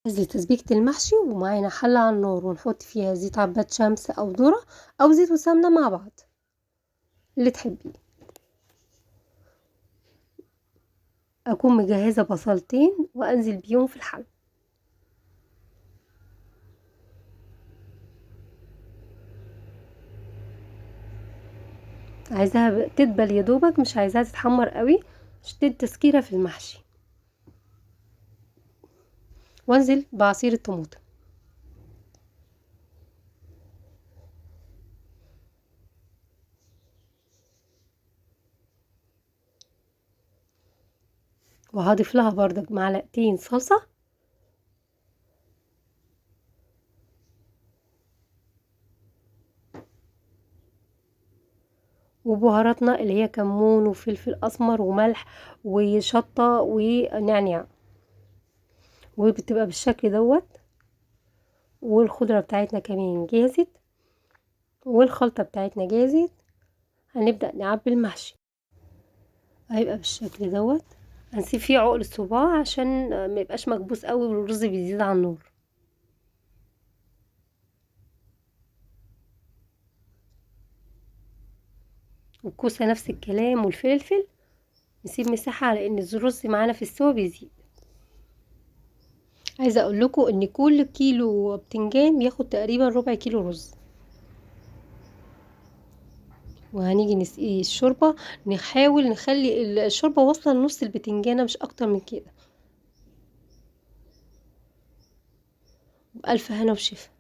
لتسبيكة المحشي، ومعانا حلة على النار ونحط فيها زيت عباد شمس أو ذرة أو زيت وسمنة مع بعض اللي تحبيه. أكون مجهزة بصلتين وأنزل بيهم في الحلة. عايزاها تدبل يا دوبك، مش عايزاها تتحمر قوي عشان تدي تسكيرة في المحشي. وانزل بعصير الطماطم. وهضيف لها بردك معلقتين صلصة. وبهاراتنا اللي هي كمون وفلفل اسمر وملح وشطة ونعناع، وبتبقى بالشكل دوت. والخضرة بتاعتنا كمان جاهزت، والخلطة بتاعتنا جاهزت. هنبدأ نعبي المحشي، هيبقى بالشكل دوت. هنسيب فيه عقل الصباع عشان ما يبقاش مكبوس قوي والرز بيزيد على النار. والكوسة نفس الكلام، والفلفل نسيب مساحة على ان الرز معانا في السوا بيزيد. عايزة اقول لكم ان كل كيلو بتنجان بياخد تقريبا ربع كيلو رز. وهنيجي نسقي الشوربة، نحاول نخلي الشوربة واصلة لنص البتنجانة مش اكتر من كده. بألف هنا وشفا.